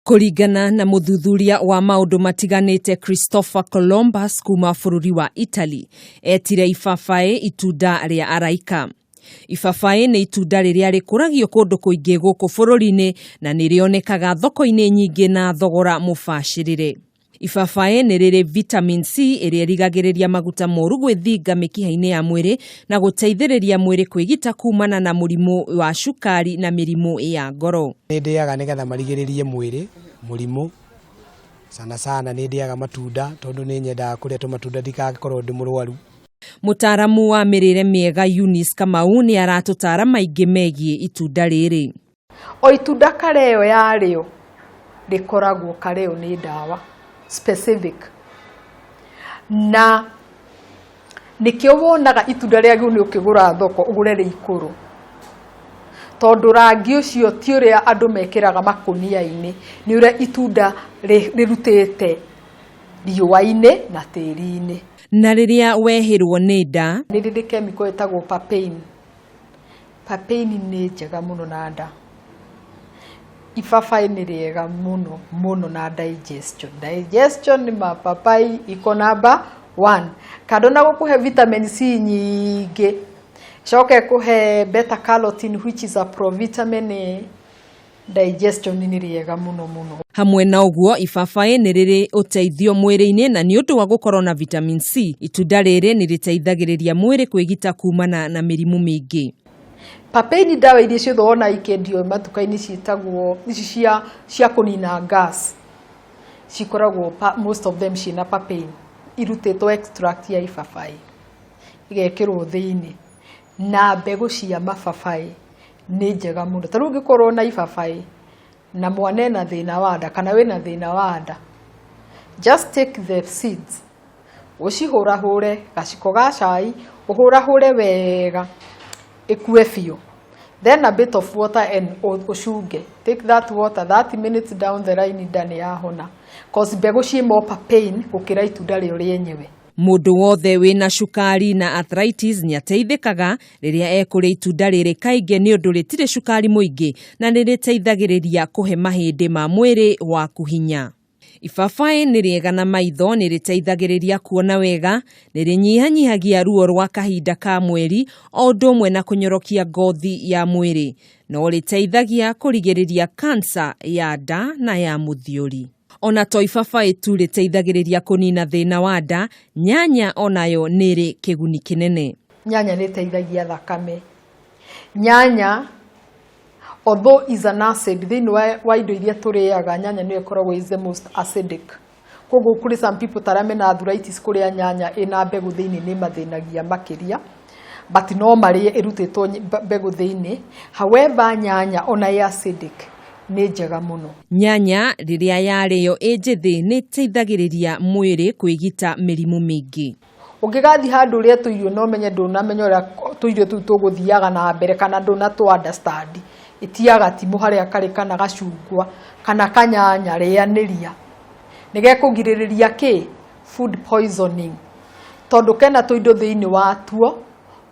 Kũringana na mũthuthuria wa maũndũ matiganĩte Christopher Columbus kuma bũrũri wa Italy, etire ibabaĩ itunda rĩa araika. Ibabaĩ nĩ itunda rĩrĩa rĩkũragio kũndũ kũingĩ gũkũ bũrũri-inĩ na nĩ rĩonekaga thoko-inĩ nyingĩ na thogora mũbacĩrĩre. Ibabaĩ nĩ rĩrĩ vitamin C ĩrĩa ĩrigagĩrĩria maguta moru gwĩthinga mĩkiha-inĩ ya mwĩrĩ na gũteithĩrĩria mwĩrĩ kwĩgita kumana na mũrimũ wa cukari na mĩrimũ ya ngoro. Nĩ ndĩaga nĩgetha marigĩrĩrie mwĩrĩ mũrimũ, sana sana nĩ ndĩaga matunda tondũ nĩ nyendaga kũrĩa tũmatunda ndikagakorwo ndĩ mũrwaru. Mũtaaramu wa mĩrĩre mĩega Eunice Kamau nĩ aratũtaara maingĩ megiĩ itunda rĩrĩ. O itunda kareo yarĩo rĩkoragwo kareo nĩ ndawa specific, na nĩkĩo wonaga itunda rĩagĩrĩirwo nĩ ũkĩgũra thoko ũgũre rĩ ikũrũ, tondũ rangi ũcio ti ũrĩa andũ mekĩraga makũnia-inĩ, nĩ ũrĩa itunda rĩrutĩte riũa-inĩ na tĩri-inĩ. Na rĩrĩa wehĩrwo nĩ nda. Nĩ rĩrĩ chemical ĩtagwo papain. Papain nĩ njega mũno na nda. Ibabaĩ nĩ rĩega mũno mũno na digestion. Digestion nĩ mababaĩ iko number one. Kando na gũkũhe vitamin C nyingĩ, ĩcoke ĩkũhe beta carotene which is a provitamin A, digestion nĩ rĩega mũno mũno. Hamwe na ũguo, ibabaĩ nĩ rĩrĩ ũteithio mwĩrĩ-inĩ na nĩ ũndũ wa gũkorwo na vitamin C, itunda rĩrĩ nĩ rĩteithagĩrĩria mwĩrĩ kwĩgita kumana na mĩrimũ mĩingĩ. Papain ndawa iria ciothe wona ikĩendio matuka-inĩ ciĩtagwo ici cia cia kũnina gas cikoragwo most of them ciĩna papain irutĩtwo extract ya ibabaĩ igekĩrwo thĩinĩ na mbegũ cia mababaĩ nĩ njega mũno. Ta rĩu ũngĩkorwo na ibabaĩ na mwana ena thĩna wa nda kana wĩna thĩna wa nda, just take the seeds ũcihũrahũre gaciko ga cai, ũhũrahũre wega ĩkue biũ, then a bit of water and ũcunge. Take that water 30 minutes down the line nda nĩ yahona, cause mbegũ ciĩ more papain gũkĩra itunda rĩo rĩenyewe. Mũndũ wothe wĩna cukari na arthritis nĩateithĩkaga rĩrĩa ekũrĩa itunda rĩrĩ kaingĩ nĩ ũndũ rĩtirĩ cukari mũingĩ na nĩ rĩteithagĩrĩria kũhe mahĩndĩ ma mwĩrĩ waku hinya. Ibabaĩ nĩ rĩega na maitho, nĩ rĩteithagĩrĩria kuona wega, nĩ rĩnyihanyihagia ruo rwa kahinda ka mweri o ũndũ ũmwe na kũnyorokia ngothi ya mwĩrĩ. No rĩteithagia kũrigĩrĩria kansa ya nda na ya mũthiori. Ona to ibabaĩ tu rĩteithagĩrĩria kũnina thĩna wa nda, nyanya onayo nĩ ĩrĩ kĩguni kĩnene. Nyanya nĩ ĩteithagia thakame. Nyanya although is an acid, thĩinĩ wa indo iria tũrĩaga, nyanya nĩyo ĩkoragwo is the most acidic. Koguo kũrĩ some people ta arĩa mena arthritis kũrĩa nyanya ĩna mbegũ thĩinĩ nĩ ĩmathĩnagia makĩria, but no marĩe ĩrutĩtwo mbegũ thĩinĩ. However, nyanya ona ĩ acidic nĩ njega mũno. Nyanya rĩrĩa yarĩo ĩ njĩthĩ nĩ ĩteithagĩrĩria mwĩrĩ kwĩgita mĩrimũ mĩingĩ. Ũngĩgathiĩ handũ ũrĩe tũirio na ũmenye ndũnamenya ũrĩa tũirio tũu tũgũthiaga na mbere kana ndũnatũ understand, ĩtia gatimũ harĩa karĩ kana gacungwa kana kanyanya rĩanĩria. Nĩ gekũgirĩrĩria kĩ? Food poisoning. Tondũ kena tũindo thĩinĩ watuo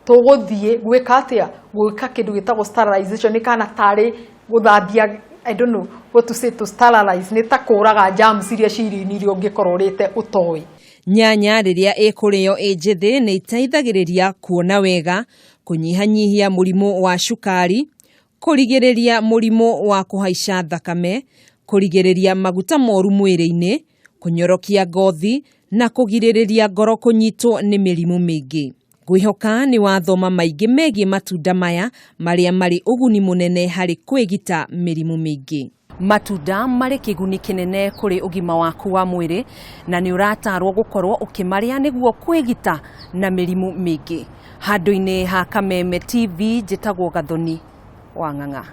tũgũthiĩ gwĩka atĩa? Gwĩka kĩndũ gĩtagwo sterilization, nĩ kana tarĩ gũthambia, I don't know what to say, to sterilize, nĩ ta kũraga germs iria ciĩ irio-inĩ iria ũngĩkorwo ũrĩte ũtoĩ. Nyanya rĩrĩa ĩkũrĩo ĩ njĩthĩ nĩ ĩteithagĩrĩria kuona wega, kũnyihanyihia mũrimũ wa cukari, kũrigĩrĩria mũrimũ wa kũhaica thakame, kũrigĩrĩria maguta moru mwĩrĩ-inĩ, kũnyorokia ngothi na kũgirĩrĩria ngoro kũnyitwo nĩ mĩrimũ mĩingĩ. Ngwĩhoka nĩ wathoma maingĩ megiĩ matunda maya marĩa marĩ ũguni mũnene harĩ kwĩgita mĩrimũ mĩingĩ. Matunda marĩ kĩguni kĩnene kũrĩ ũgima waku wa mwĩrĩ na nĩ ũratarwo gũkorwo ũkĩmarĩa nĩguo kwĩgita na mĩrimũ mĩingĩ. Handũ-inĩ ha Kameme TV njĩtagwo Gathoni wa Ng'ang'a.